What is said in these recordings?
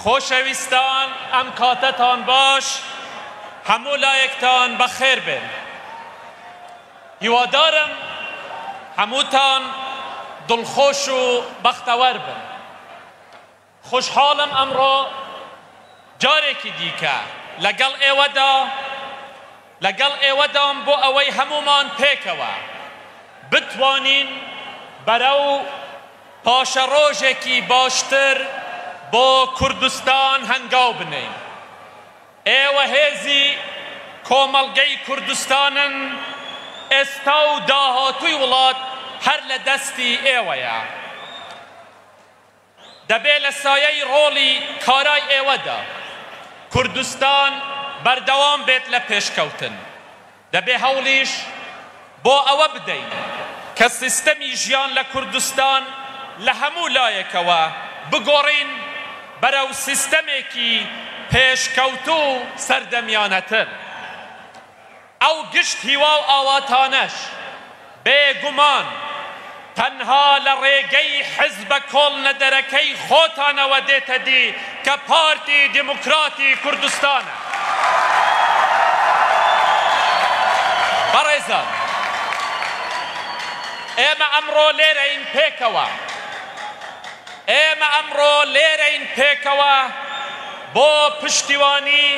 خۆشەویستان ئەم کاتەتان باش، هەموو لایەکتان بەخێر بێن. هیوادارم هەمووتان دڵخۆش و بەختەوەر بن. خۆشحاڵم ئەمڕۆ جارێکی دیکە لەگەڵ ئێوەدا لەگەڵ ئێوەدام بۆ ئەوەی هەموومان پێکەوە بتوانین بەرەو پاشەڕۆژێکی باشتر بۆ کوردستان هەنگاو بنێین. ئێوە هێزی کۆمەڵگەی کوردستانن، ئێستا و داهاتووی وڵات هەر لە دەستی ئێوەیە. دەبێ لە سایەی ڕۆڵی کارای ئێوەدا کوردستان بەردەوام بێت لە پێشکەوتن. دەبێ هەوڵیش بۆ ئەوە بدەین کە سیستەمی ژیان لە کوردستان لە هەموو لایەکەوە بگۆڕین بەرەو سیستەمێکی پێشکەوتوو و سەردەمیانەتر. ئەو گشت هیوا و ئاواتانەش بێ گومان تەنها لە ڕێگەی حزبە کۆڵنەدەرەکەی خۆتانەوە دێتە دی کە پارتی دیموکراتی کوردستانە. بەڕێزان ئێمە ئەمڕۆ لێرەین پێکەوە، ئێمە ئەمڕۆ لێرەین پێکەوە بۆ پشتیوانی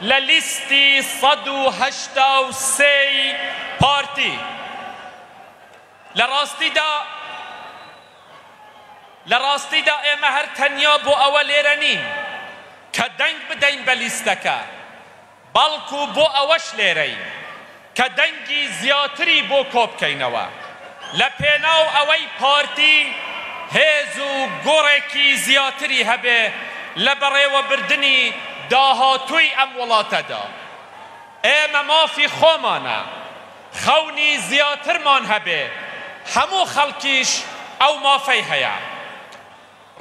لە لیستی 183 ی پارتی. لە ڕاستیدا لە ڕاستیدا ئێمە هەر تەنیا بۆ ئەوە لێرە نین کە دەنگ بدەین بە لیستەکە، بەڵکو بۆ ئەوەش لێرەین کە دەنگی زیاتری بۆ کۆبکەینەوە لە پێناو ئەوەی پارتی هێز و گوڕێکی زیاتری هەبێ لە بەڕێوەبردنی داهاتووی ئەم وڵاتەدا. ئێمە مافی خۆمانە خەونی زیاترمان هەبێ، هەموو خەڵکیش ئەو مافەی هەیە.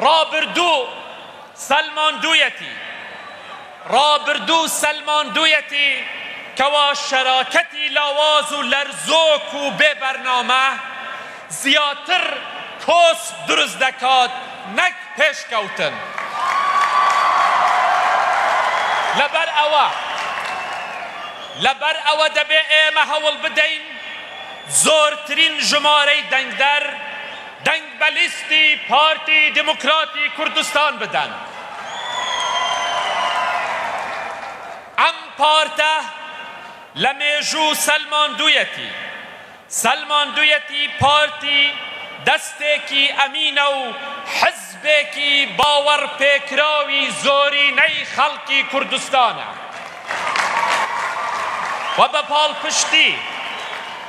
ڕابردوو سەلماندوویەتی، ڕابردوو سەلماندوویەتی کەوا شەراکەتی لاواز و لەرزۆک و بێ بەرنامە زیاتر کۆسپ دروست دەکات نەک پێشکەوتن. لەبەر ئەوە لەبەر ئەوە دەبێ ئێمە هەوڵ بدەین زۆرترین ژمارەی دەنگدەر دەنگ بە لیستی پارتی دیموکراتی کوردستان بدەن. ئەم پارتە لە مێژوو سەلماندوویەتی سەلماندوویەتی پارتی دەستێکی ئەمینە و حزبێکی باوەڕپێکراوی زۆرینەی خەڵکی کوردستانە و بە پاڵپشتی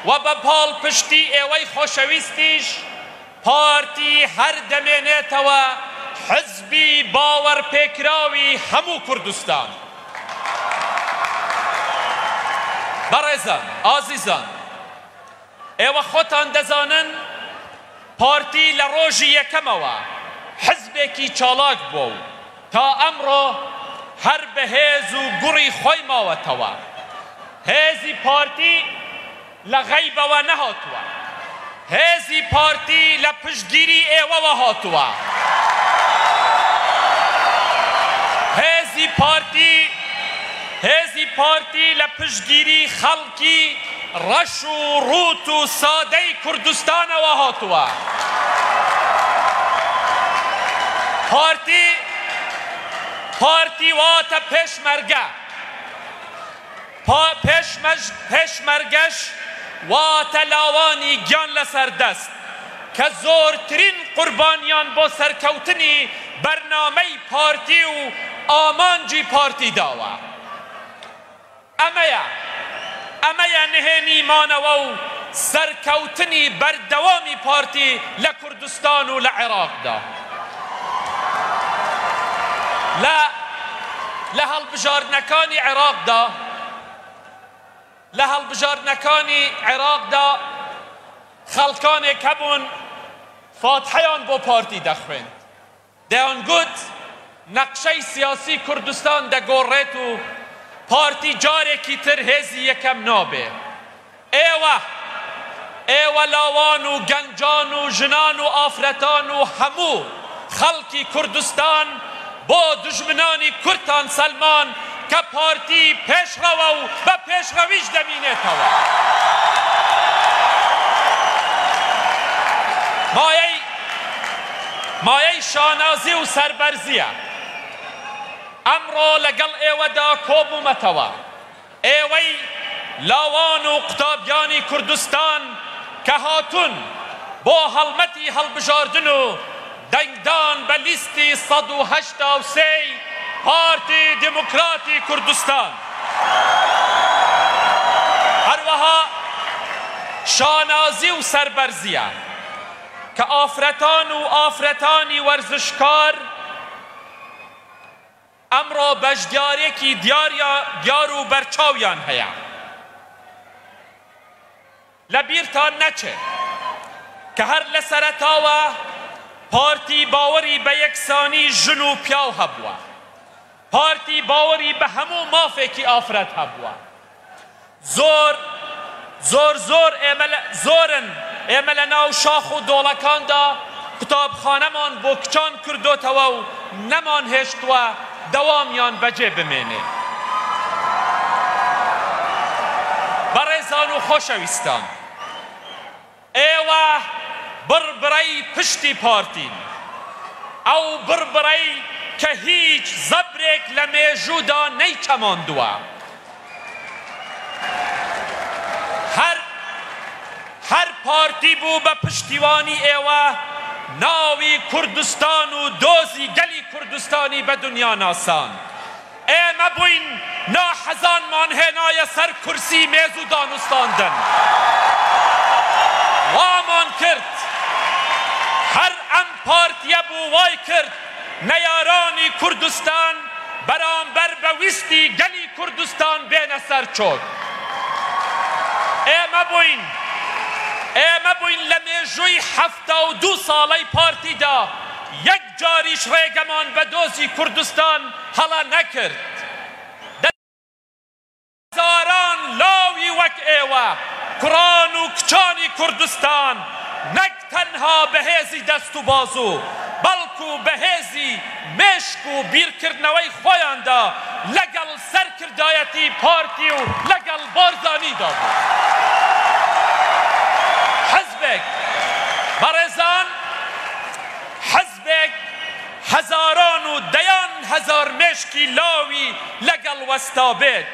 و بە پاڵپشتی ئێوەی خۆشەویستیش پارتی هەر دەمێنێتەوە حزبی باوەڕپێکراوی هەموو کوردستان. بەڕێزان، ئازیزان، ئێوە خۆتان دەزانن پارتی لە ڕۆژی یەکەمەوە حزبێکی چالاک بووە و تا ئەمڕۆ هەر بە هێز و گوڕی خۆی ماوەتەوە. هێزی پارتی لە غەیبەوە نەهاتووە. هێزی پارتی لە پشتگیری ئێوەوە هاتووە. هێزی پارتی هێزی پارتی لە پشتگیری خەڵکی ڕەش و ڕووت و سادەی کوردستانەوە هاتووە. پارتی پارتی واتە پێشمەرگە. پێشمەرگەش واتە لاوانی گیان لەسەر دەست کە زۆرترین قوربانیان بۆ سەرکەوتنی بەرنامەی پارتی و ئامانجی پارتی داوە. ئەمەیە ئەمەیە نهێنی مانەوە و سەرکەوتنی بەردەوامی پارتی لە کوردستان و لە عێراقدا. لە لە هەڵبژاردنەکانی عێراقدا لە هەڵبژاردنەکانی عێراقدا خەڵکانێک هەبوون فاتحەیان بۆ پارتی دەخوێند. دەیانگوت نەقشەی سیاسی کوردستان دەگۆڕێت و پارتی جارێکی تر هێزی یەکەم نابێ. ئێوە، ئێوە لاوان و گەنجان و ژنان و ئافرەتان و هەموو خەڵکی کوردستان بۆ دوژمنانی کوردتان سەلماند کە پارتی پێشڕەوە و بە پێشڕەویش دەمینێتەوە. مایەی مایەی شانازی و سەربەرزییە ئەمڕۆ لەگەڵ ئێوەدا کۆبوومەتەوە. ئێوەی لاوان و قوتابیانی کوردستان کە هاتوون بۆ هەڵمەتی هەڵبژاردن و دەنگدان بە لیستی 183 ی پارتی دیموکراتی کوردستان، هەروەها شانازی و سەربەرزییە کە ئافرەتان و ئافرەتانی وەرزشکار، ئەمڕۆ بەشدارێکی دیار و بەرچاویان هەیە. لە بیرتان نەچێت کە هەر لە سەرەتاوە پارتی باوەری بە یەکسانی ژن و پیاو هەبووە. پارتی باوەری بە هەموو مافێکی ئافرەت هەبووە. زۆر زۆر زۆر ئێمە لە زۆرن ئێمە لە ناو شاخ و دۆڵەکاندا قوتابخانەمان بۆ کچان کردۆتەوە و نەمان هێشتووە دەوامیان بەجێ بمێنێ. بەڕێزان و خۆشەویستان. ئێوە بڕبڕەی پشتی پارتین، ئەو بڕبڕەی کە هیچ زەبرێک لە مێژوودا نەیچەماندووە. هەر هەر پارتی بوو بە پشتیوانی ئێوە ناوی کوردستان و دۆزی گەلی کوردستانی بە دنیا ناساند. ئێمە بووین ناحەزانمان هێنایە سەر کورسی مێز و دانوستاندن. وامان کرد. هەر ئەم پارتیە بوو وای کرد نەیارانی کوردستان بەرامبەر بە ویستی گەلی کوردستان بێنە سەر چۆک. ئێمە بووین ئێمە بووین لە مێژووی 72 ساڵەی پارتیدا یەک جاریش ڕێگەمان بە دۆزی کوردستان هەڵە نەکرد. دەهەزاران لاوی وەک ئێوە، کوڕان و کچانی کوردستان نەک تەنها بە هێزی دەست و بازوو، بەڵکو بە هێزی مێشک و بیرکردنەوەی خۆیاندا لەگەڵ سەرکردایەتی پارتی و لەگەڵ بارزانیدا بوون. حزبێک، بەڕێزان، حزبێک هەزاران و دەیان هەزار مێشکی لاوی لەگەڵ وەستابێت،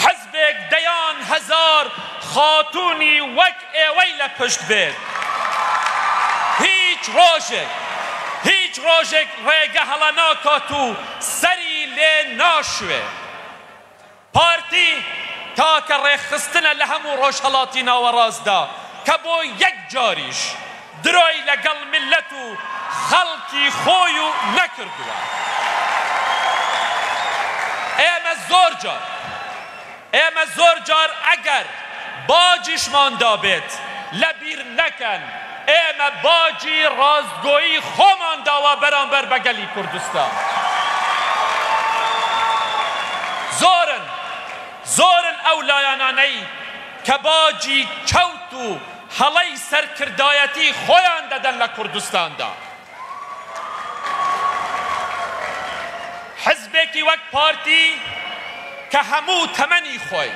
حزبێک دەیان هەزار خاتوونی وەک ئێوەی لە پشت بێت، هیچ ڕۆژێک هیچ ڕۆژێک ڕێگە هەڵە ناکات و سەری لێ ناشوێ. پارتی تاکە ڕێکخستنە لە هەموو ڕۆژهەڵاتی ناوەڕاستدا کە بۆ یەک جاریش درۆی لە گەڵ میللەت و خەڵکی خۆی و نەکردووە. ئێمە زۆر جار ئێمە زۆر جار ئەگەر باجیشمان دابێت لە بیر نەکەن ئێمە باجی ڕاستگۆیی خۆمان داوە بەرامبەر بە گەلی کوردستان. زۆرن زۆرن ئەو لایەنانەی کە باجی چەوت و هەڵەی سەرکردایەتی خۆیان دەدەن لە کوردستاندا. حزبێکی وەک پارتی کە هەموو تەمەنی خۆی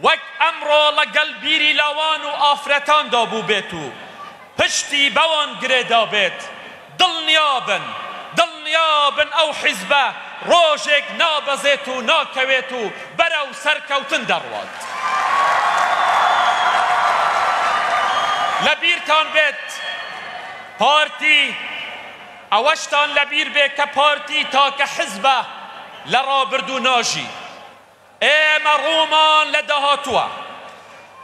وەک ئەمڕۆ ڵەگەڵ بیری لاوان و ئافرەتاندا بووبێت و پشتی بەوان گرێدابێت، دڵنیابن، دڵنیابن ئەو حیزبە ڕۆژێک نابەزێت و ناکەوێت و بەرەو سەرکەوتن دەڕوات. لەبیرتان بێت پارتی، ئەوەشتان لەبیر بێ کە پارتی تاکە حیزبە لە ڕابردوو ناژی. ئێمە ڕوومان لە داهاتووە.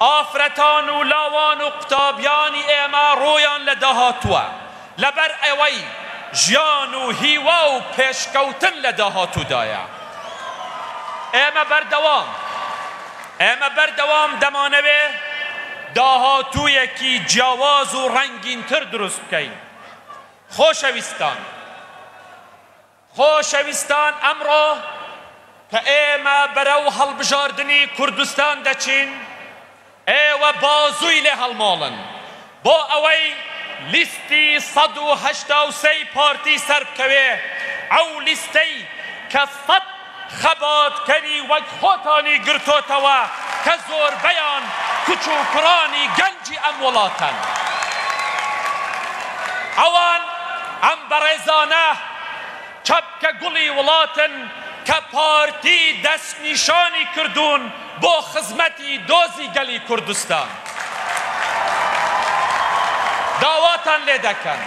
ئافرەتان و لاوان و قوتابیانی ئێمە ڕوویان لە داهاتووە، لەبەر ئەوەی ژیان و هیوا و پێشکەوتن لە داهاتوودایە. ئێمە بەردەوام ئێمە بەردەوام دەمانەوێ داهاتوویەکی جیاواز و ڕەنگینتر دروست بکەین. خۆشەویستان، خۆشەویستان ئەمڕۆ کە ئێمە بەرەو هەڵبژاردنی کوردستان دەچین، ئێوە بازووی لێ هەڵماڵن بۆ ئەوەی لیستی 183 ی پارتی سەربکەوێ. ئەو لیستەی کە سەت خەباتکەری وەک خۆتانی گرتۆتەوە کە زۆربەیان کچ و کوڕانی گەنجی ئەم وڵاتەن. ئەوان، ئەم بەڕێزانە، چەپکە گوڵی وڵاتن کە پارتی دەستنیشانی کردوون بۆ خزمەتی دۆزی گەلی کوردستان. داواتان لێدەکەن.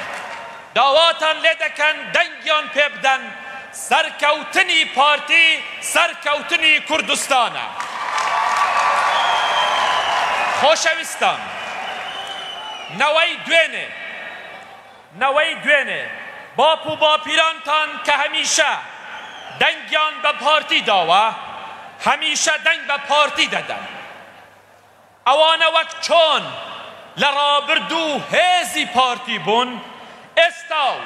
داواتان لێدەکەن دەنگیان پێبدەن، سەرکەوتنی پارتی سەرکەوتنی کوردستانە. خۆشەویستان، نەوەی دوێنێ، نەوەی دوێنێ، باپ و باپیرانتان کە هەمیشە دەنگیان بە پارتی داوە، هەمیشە دەنگ بە پارتی دەدەن. ئەوانە وەک چۆن لە ڕابردوو هێزی پارتی بوون، ئێستا و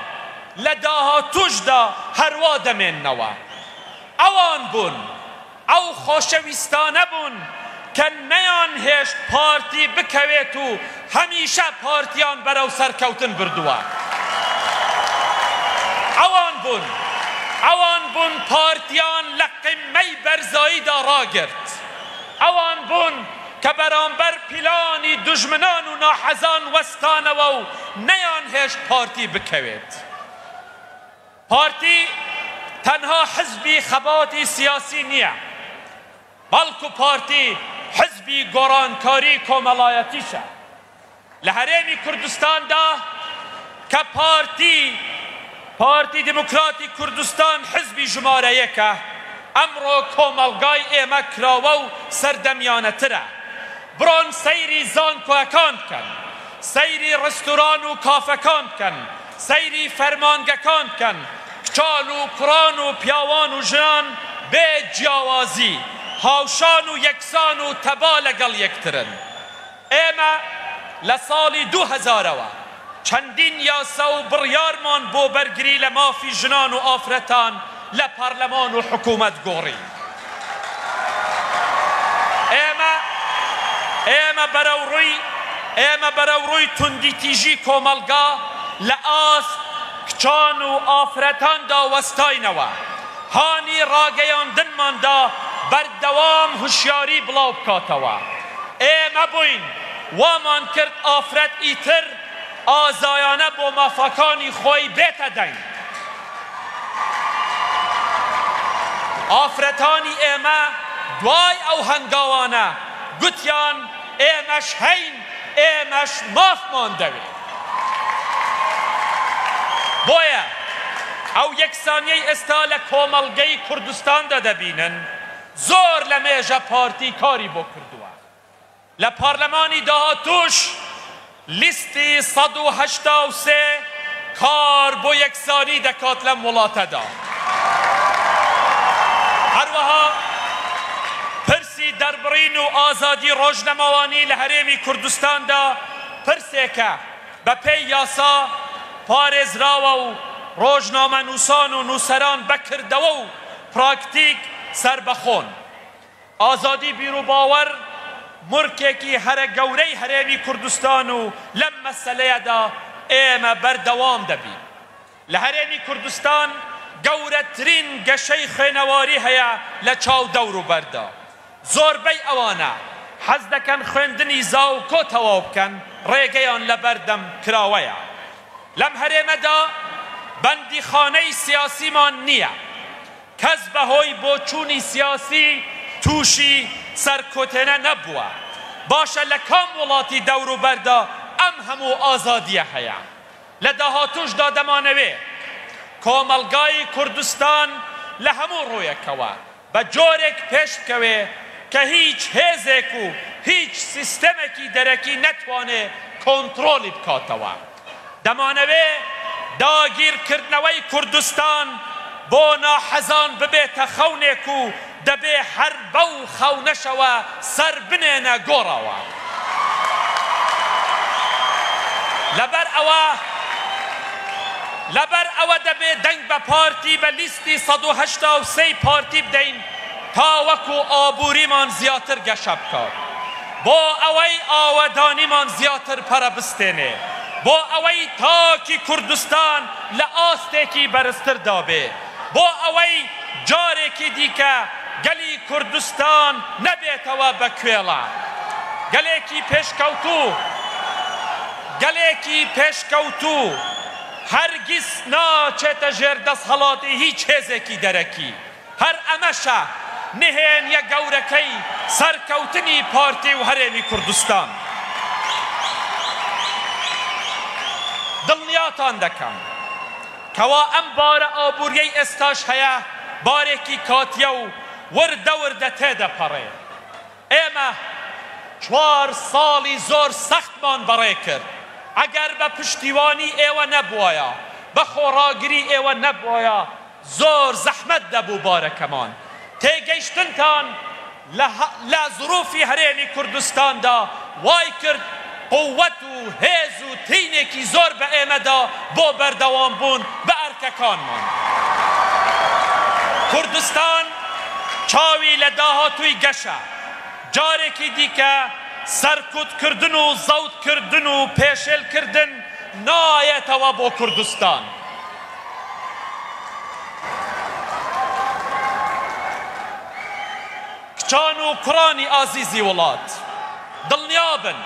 لە داهاتووشدا هەروا دەمێننەوە. ئەوان بوون، ئەو خۆشەویستانە بوون کە نەیانهێشت پارتی بکەوێت و هەمیشە پارتیان بەرەو سەرکەوتن بردووە. ئەوان بوون، ئەوان بوون پارتیان لە قیممەی بەرزاییدا ڕاگرت. ئەوان بوون کە بەرامبەر پیلانی دوژمنان و ناحەزان وەستانەوە و نەیانهێشت پارتی بکەوێت. پارتی تەنها حزبی خەباتی سیاسی نییە، بەڵکو پارتی حزبی گۆڕانکاری کۆمەڵایەتیشە. لە هەرێمی کوردستاندا کە پارتی پارتی دیموکراتی کوردستان حزبی ژمارە یەکە، ئەمڕۆ کۆمەڵگای ئێمە کراوە و سەردەمیانەترە. بڕۆن سەیری زانکۆەکان بکەن، سەیری ڕستوران و کافەکان بکەن، سەیری فەرمانگەکان بکەن، کچان و کوڕان و پیاوان و ژنان بێ جیاوازی هاوشان و یەکسان و تەبا لەگەڵ یەکترن. ئێمە لە ساڵی دوو هەزارەوە چەندین یاسا و بڕیارمان بۆ بەرگری لە مافی ژنان و ئافرەتان لە پەرلەمان و حکوومەت گۆڕی. ئێمە ئێمە بەرەوڕووی ئێمە بەرەوڕووی توندیتیژی کۆمەڵگا لە ئاست کچان و ئافرەتاندا وەستاینەوە، هانی ڕاگەیاندنمان دا بەردەوام هوشیاری بڵاو بکاتەوە. ئێمە بووین وامان کرد ئافرەت ئیتر ئازایانە بۆ مافەکانی خۆی بێتە دەنگ. ئافرەتانی ئێمە دوای ئەو هەنگاوانە گوتیان ئێمەش هەین، ئێمەش مافمان دەوێ. بۆیە ئەو یەکسانیەی ئێستا لە کۆمەڵگەی کوردستاندا دەبینن، زۆر لە مێژە پارتی کاری بۆ کردووە. لە پارلەمانی داهاتووش لیستی 183 کار بۆ یەکسانی دەکات لەم وڵاتەدا. هەروەها پرسی دەربڕین و ئازادی ڕۆژنەمەوانی لە هەرێمی کوردستاندا پرسێکە بەپێی یاسا پارێزراوە و ڕۆژنامەنووسان و نووسەران بە کردەوە و پراکتیک سەربەخۆن. ئازادی بیروباوەڕ مورکێکی هەرە گەورەی هەرێمی کوردستان و لەم مەسەلەیەدا ئێمە بەردەوام دەبین. لە هەرێمی کوردستان گەورەترین گەشەی خوێنەواری هەیە لە چاو دەوروبەردا. زۆربەی ئەوانە حەز دەکەن خوێندنی زاوکۆ تەواو بکەن، ڕێگەیان لەبەردەم کراوەیە. لەم هەرێمەدا بەندیخانەی سیاسیمان نییە. کەس بەهۆی بۆچوونی سیاسی تووشی سەرکوتێنە نەبووە. باشە لە کام وڵاتی دەوروبەردا ئەم هەموو ئازادییە هەیە؟ لە داهاتووشدا دەمانەوێ کۆمەڵگای کوردستان لە هەموو ڕوویەکەوە بە جۆرێک پێش بکەوێ کە هیچ هێزێک و هیچ سیستەمێکی دەرەکی نەتوانێ کۆنتڕۆڵی بکاتەوە. دەمانەوێ داگیرکردنەوەی کوردستان بۆ ناحەزان ببێتە خەونێک و دەبێ هەر بەو خەونەشەوە سەر بنێنە گۆڕەوە. لەبەر ئەوە لەبەر ئەوە دەبێ دەنگ بە پارتی بە لیستی 183 پارتی بدەین تاوەکو ئابووریمان زیاتر گەشە بکات، بۆ ئەوەی ئاوەدانیمان زیاتر پەرە بستێنێ، بۆ ئەوەی تاکی کوردستان لە ئاستێکی بەرزتردا بێ. بۆ ئەوەی جارێکی دیکە گەلی کوردستان نەبێتەوە بە کوێڵە. گەلێکی پێشکەوتوو، گەلێکی پێشکەوتوو هەرگیز ناچێتە ژێر دەسهەڵاتی هیچ هێزێکی دەرەکی. هەر ئەمەشە نهێنیە گەورەکەی سەرکەوتنی پارتی و هەرێمی کوردستان. دڵنیاتان دەکەم کەوا ئەم بارە ئابوریەی ئێستاش هەیە بارێکی کاتیە و وردە وردە تێدەپەڕێ. ئێمە چوار ساڵی زۆر سەختمان بەڕێکرد، ئەگەر بە پشتیوانی ئێوە نەبوایە، بە خۆڕاگری ئێوە نەبوایە زۆر زەحمەت دەبوو بارەکەمان. تێگەیشتنتان لە لە زروفی هەرێمی کوردستاندا وای کرد قوت و هێز و تینێکی زۆر بە ئێمە دا بۆ بەردەوام بوون بە ئەرکەکانمان. کوردستان چاوی لە داهاتووی گەشە. جارێکی دیکە سەرکوتکردن و زەوتکردن و پێشێلکردن نایەتەوە بۆ کوردستان. کچان و کوڕانی ئازیزی وڵات، دڵنیابن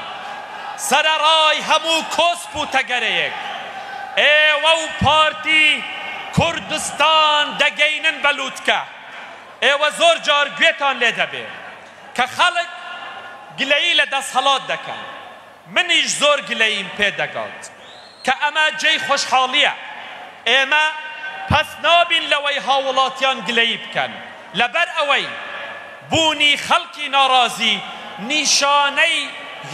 سەرەڕای هەموو کۆسپ و تەگەرەیەک، ئێوە و پارتی کوردستان دەگەینن بە لوتکە. ئێوە زۆر جار گوێتان لێ دەبێ کە خەڵک گلەیی لە دەسهەڵات دەکەن. منیش زۆر گلەییم پێ دەگات کە ئەمە جێی خۆشحاڵییە. ئێمە پەست نابین لەوەی هاووڵاتیان گلەیی بکەن، لەبەر ئەوەی بوونی خەڵکی ناڕازی نیشانەی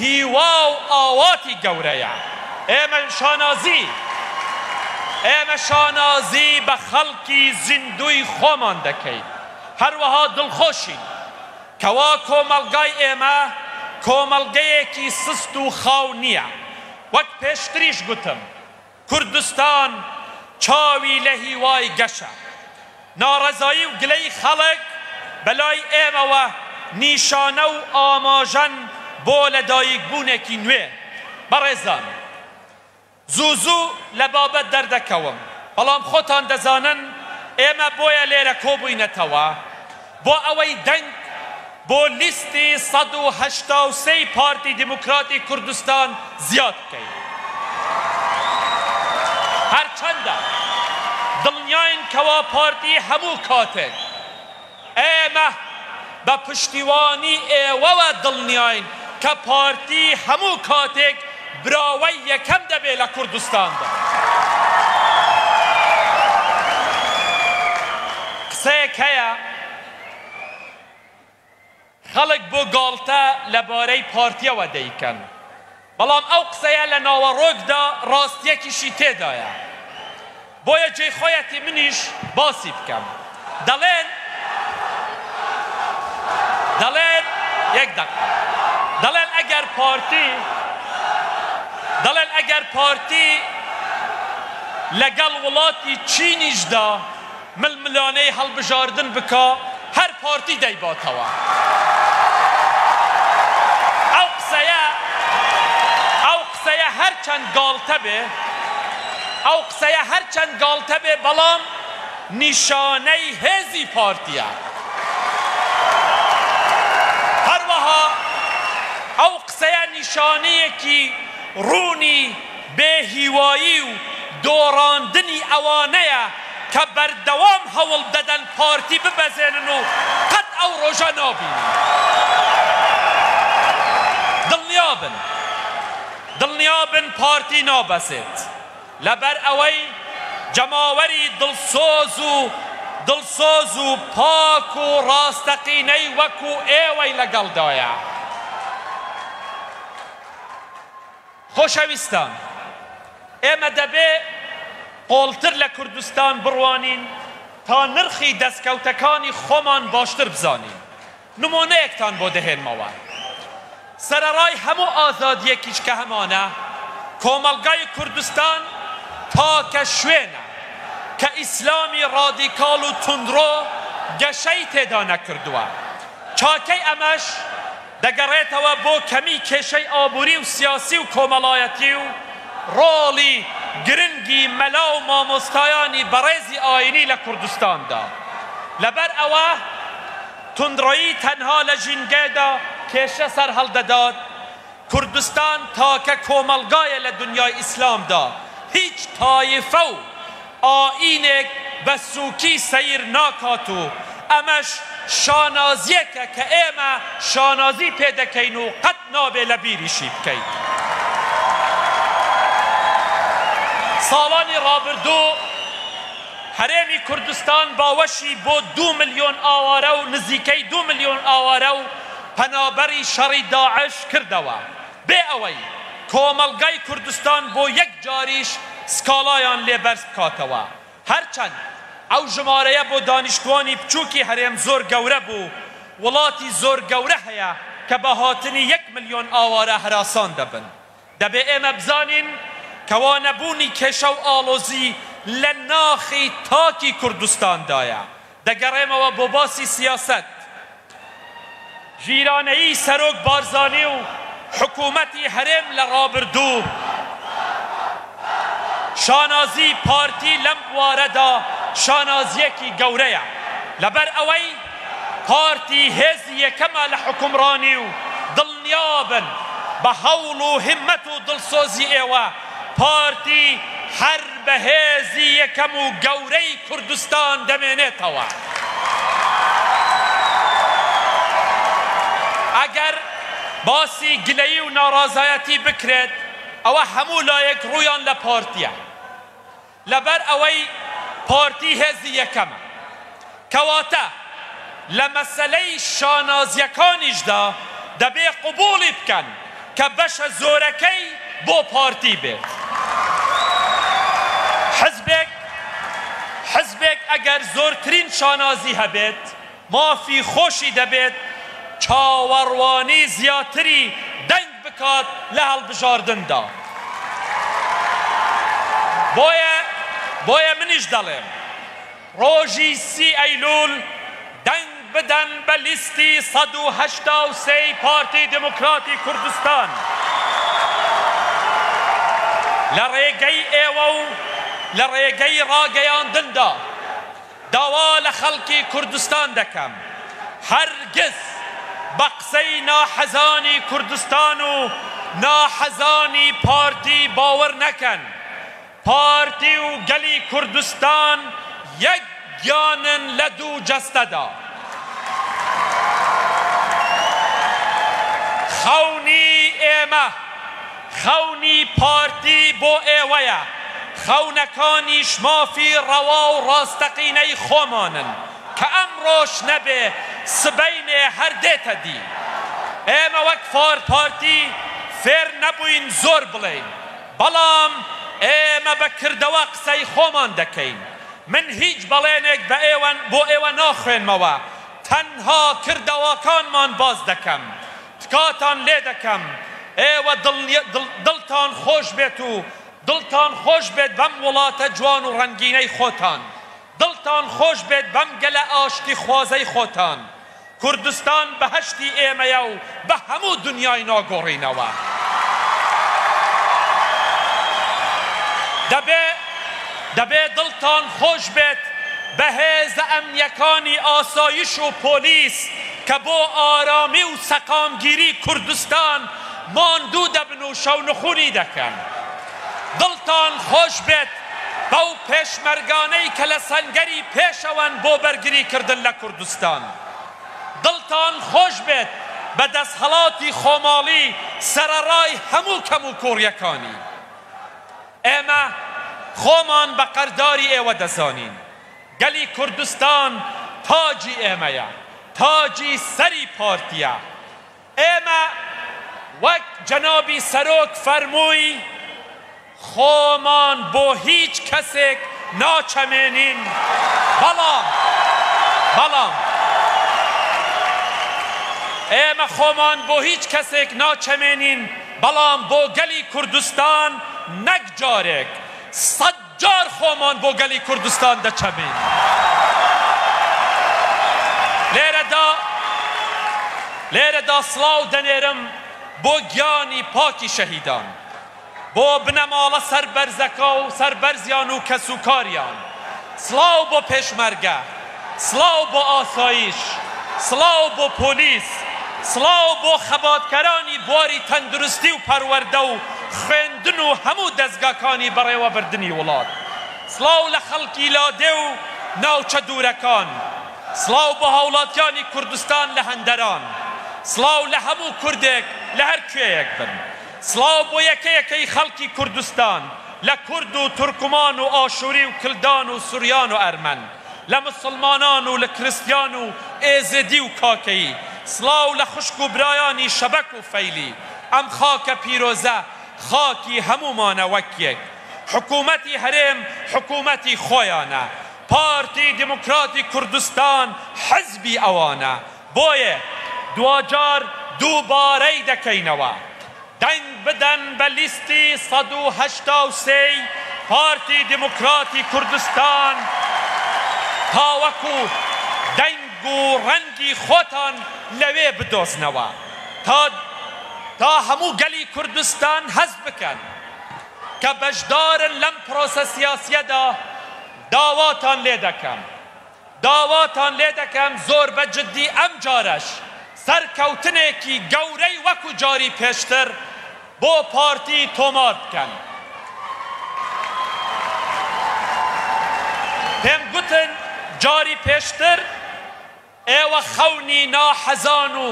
هیوا و ئاواتی گەورەیە. ئێمە شانازی ئێمە شانازی بە خەڵکی زیندووی خۆمان دەکەین، هەروەها دڵخۆشین کەوا کۆمەڵگای ئێمە کۆمەڵگەیەکی سست و خاو نییە. وەک پێشتریش گوتم، کوردستان چاوی لە هیوای گەشە. ناڕەزایی و گلەی خەڵک بەلای ئێمەوە نیشانە و ئاماژەن بۆ لەدایکبوونێکی نوێ. بەڕێزان، زوو زوو لە بابەت دەردەکەوم، بەڵام خۆتان دەزانن ئێمە بۆیە لێرە کۆبووینەتەوە بۆ ئەوەی دەنگ بۆ لیستی 183 ی پارتی دیموکراتی کوردستان زیاد بکەین. هەرچەندە دڵنیاین کەوا پارتی هەموو کاتێک ئێمە بە پشتیوانی ئێوەوە دڵنیاین کە پارتی هەموو کاتێک براوەی یەکەم دەبێت لە کوردستاندا. قسەیەک هەیە خەڵک بۆ گاڵتە لەبارەی پارتیەوە دەیکەن، بەڵام ئەو قسەیە لە ناوەڕۆکدا ڕاستیەکیشی تێدایە، بۆیە جێی خۆیەتی منیش باسی بکەم. دەڵێن دەڵێن یەک دەقە دەڵێن ئەگەر پارتی دەڵێن ئەگەر پارتی لەگەڵ وڵاتی چینیشدا ململانێی هەڵبژاردن بکا هەر پارتی دەیباتەوە. ئەو قسەیە ئەو قسەیە هەرچەند گاڵتە بێ ئەو قسەیە هەرچەند گاڵتە بێ بەڵام نیشانەی هێزی پارتیە. هەروەها ئەو قسەیە نیشانەیەکی ڕوونی بێ هیوایی و دۆڕاندنی ئەوانەیە کە بەردەوام هەوڵ دەدەن پارتی ببەزێنن و قەت ئەو ڕۆژە نابینن. دڵنیابن دڵنیابن پارتی نابەزێت لەبەر ئەوەی جەماوەری دڵسۆز و دڵسۆز و پاک و ڕاستەقینەی وەکو ئێوەی لەگەڵدایە. خۆشەویستان، ئێمە دەبێ قۆڵتر لە کوردستان بڕوانین تا نرخی دەستکەوتەکانی خۆمان باشتر بزانین. نمۆنەیەکتان بۆ دەهێنمەوە. سەرەڕای هەموو ئازادییەکیش کە هەمانە، کۆمەڵگای کوردستان تاکە شوێنە کە ئیسلامی ڕادیکاڵ و توندڕۆ گەشەی تێدا نەکردووە. چاکەی ئەمەش، دەگەڕێتەوە بۆ کەمی کێشەی ئابووری و سیاسی و کۆمەڵایەتی و ڕۆڵی گرنگی مەلا و مامۆستایانی بەڕێزی ئاینی لە کوردستاندا. لەبەر ئەوە توندڕۆیی تەنها لە ژینگەدا کێشە سەرهەڵدەدات، کوردستان تاکە کۆمەڵگایە لە دنیای ئیسلامدا هیچ تایفە و ئایینێک بە سووکی سەیر ناکات و ئەمەش شانازییەکە کە ئێمە شانازی پێ دەکەین و قەت نابێ لە بیریشی بکەین. ساڵانی ڕابردوو هەرێمی کوردستان باوەشی بۆ دوو ملیۆن ئاوارە و نزیکەی دوو ملیۆن ئاوارە و پەنابەری شەڕی داعش کردەوە، بێ ئەوەی کۆمەڵگای کوردستان بۆ یەک جاریش سکاڵایان لێ بەرز بکاتەوە. هەرچەند ئەو ژمارەیە بۆ دانیشتوانی بچووکی هەرێم زۆر گەورە بوو، وڵاتی زۆر گەورە هەیە کە بە هاتنی یەک ملیۆن ئاوارە هەراسان دەبن. دەبێ ئێمە بزانین کەوا نەبوونی کێشە و ئاڵۆزی لە ناخی تاکی کوردستاندایە. دەگەڕێمەوە بۆ باسی سیاسەت. ژیرانەیی سەرۆک بارزانی و حکوومەتی هەرێم لە ڕابردوو، شانازی پارتی لەم بوارەدا شانازییەکی گەورەیە. لەبەر ئەوەی پارتی هێزی یەکەمە لە حوکمڕانی و دڵنیابن بە هەوڵ و هیمەت و دڵسۆزی ئێوە پارتی هەر بە هێزی یەکەم و گەورەی کوردستان دەمێنێتەوە. ئەگەر باسی گلەیی و ناڕازایەتی بکرێت ئەوە هەموو لایەک ڕوویان لە پارتیە. لەبەر ئەوەی پارتی هێزی یەکەمە. کەواتە لە مەسەلەی شانازیەکانیشدا دەبێ قبوڵی بکەن کە بەشە زۆرەکەی بۆ پارتی بێت. حزبێک حزبێک ئەگەر زۆرترین شانازی هەبێت، مافی خۆشی دەبێت چاوەڕوانی زیاتری دەنگ بکات لە هەڵبژاردندا. بۆیە بۆیە منیش دەڵێم ڕۆژی سی ئەیلول دەنگ بدەن بە لیستی 183 ی پارتی دیموکراتی کوردستان. لە ڕێگەی ئێوە و لە ڕێگەی ڕاگەیاندندا داوا لە خەڵکی کوردستان دەکەم هەرگیز بە قسەی ناحەزانی کوردستان و ناحەزانی پارتی باوەر نەکەن، پارتی و گەلی کوردستان یەک گیانن لە دوو جەستەدا. خەونی ئێمە خەونی پارتی بۆ ئێوەیە، خەونەکانیش مافی ڕەوا و ڕاستەقینەی خۆمانن کە ئەمڕۆش نەبێ سبەینێ هەر دێتە دی. ئێمە وەک پارتی فێر نەبووین زۆر بڵێین، بەڵام ئێمە بە کردەوە قسەی خۆمان دەکەین. من هیچ بەڵێنێک بە ئێوە بۆ ئێوە ناخوێنمەوە، تەنها کردەوەکانمان باس دەکەم. تکاتان لێدەکەم ئێوە دڵتان خۆش بێت و دڵتان خۆش بێت بەم وڵاتە جوان و ڕەنگینەی خۆتان، دڵتان خۆش بێت بەم گەلە ئاشتیخوازەی خۆتان. کوردستان بەهەشتی ئێمەیە و بە هەموو دنیای ناگۆڕینەوە. دەبێ دەبێ دڵتان خۆش بێت بە هێزە ئەمنییەکانی ئاسایش و پۆلیس کە بۆ ئارامی و سەقامگیری کوردستان ماندوو دەبن و شەونخونی دەکەن. دڵتان خۆش بێت بەو پێشمەرگانەی کە لە سەنگەری پێشەوەن بۆ بەرگری کردن لە کوردستان. دڵتان خۆش بێت بە دەسهەڵاتی خۆماڵی سەرەڕای هەموو کەموکووڕیەکانی. ئێمە خۆمان بە قەرداری ئێوە دەزانین. گەلی کوردستان تاجی ئێمەیە، تاجی سەری پارتیە. ئێمە وەک جەنابی سەرۆک فەرمووی خۆمان بۆ هیچ کەسێک ناچەمێنین، بەڵام بەڵام ئێمە خۆمان بۆ هیچ کەسێک ناچەمێنین، بەڵام بۆ گەلی کوردستان نەک جارێک، جار خۆمان بۆ گەلی کوردستان دەچەمین. لێرەدا لێرەدا سڵاو دەنێرم بۆ گیانی پاکی شەهیدان. بۆ بنەماڵە سەربەرزەکە و سەربەرزیان و کەسوکاریان، سڵاو بۆ پێشمەرگە، سڵاو بۆ ئاسایش، سڵاو بۆ پۆلیس، سڵاو بۆ خەباتکەرانی بواری تەندروستی و پەروەردە و خوێندن و هەموو دەزگاکانی بەڕێوەبردنی وڵات، سڵاو لە خەڵکی لادێ و ناوچە دوورەکان، سڵاو بۆ هاوڵاتیانی کوردستان لە هەندەران، سڵاو لە هەموو کوردێک لە هەر کوێیەک بن. سڵاو بۆ یەکە یەکەی خەڵکی کوردستان، لە کورد و تورکمان و ئاشوری و کلدان و سوریان و ئەرمەن، لە موسڵمانان و لە کریستیان و ئێزیدی و کاکەیی، سڵاو لە خوشک و برایانی شەبەک و فەیلی، ئەم خاکە پیرۆزە خاکی هەموومانە وەک یەک. حکوومەتی هەرێم حکوومەتی خۆیانە، پارتی دیموکراتی کوردستان حزبی ئەوانە، بۆیە دواجار دووبارەی دەکەینەوە، دەنگ بدەن بە لیستی 183 ی پارتی دیموکراتی کوردستان تاوەکو دەنگ و ڕەنگی خۆتان لەوێ بدۆزنەوە تا تا هەموو گەلی کوردستان هەست بکەن کە بەشدارن لەم پرۆسە سیاسیەدا داواتان لێدەکەم داواتان لێدەکەم زۆر بە جدی ئەمجارەش سەرکەوتنێکی گەورەی وەکو جاری پێشتر بۆ پارتی تۆمار بکەن. پێم گوتن جاری پێشتر ئێوە خەونی ناحەزان و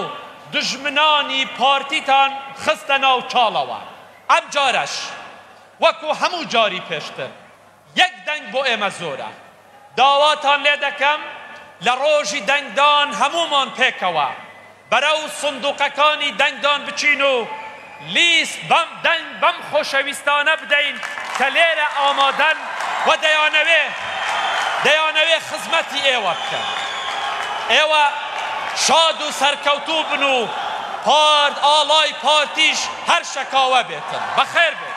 دوژمنانی پارتیتان خستە ناو چاڵەوە، ئەمجارەش وەکو هەموو جاری پێشتر یەک دەنگ بۆ ئێمە زۆرە. داواتان لێدەکەم لە ڕۆژی دەنگدان هەموومان پێکەوە بەرەو سندوقەکانی دەنگدان بچین و لیست بەم دەنگ بەم خۆشەویستانە بدەین کە لێرە ئامادەن و دەیانەوێ دەیانەوێ خزمەتی ئێوە بکەن. ئێوە شاد و سەرکەوتوو بن و پارت ئاڵای پارتیش هەر شەکاوە بێتن. بەخێر بێن.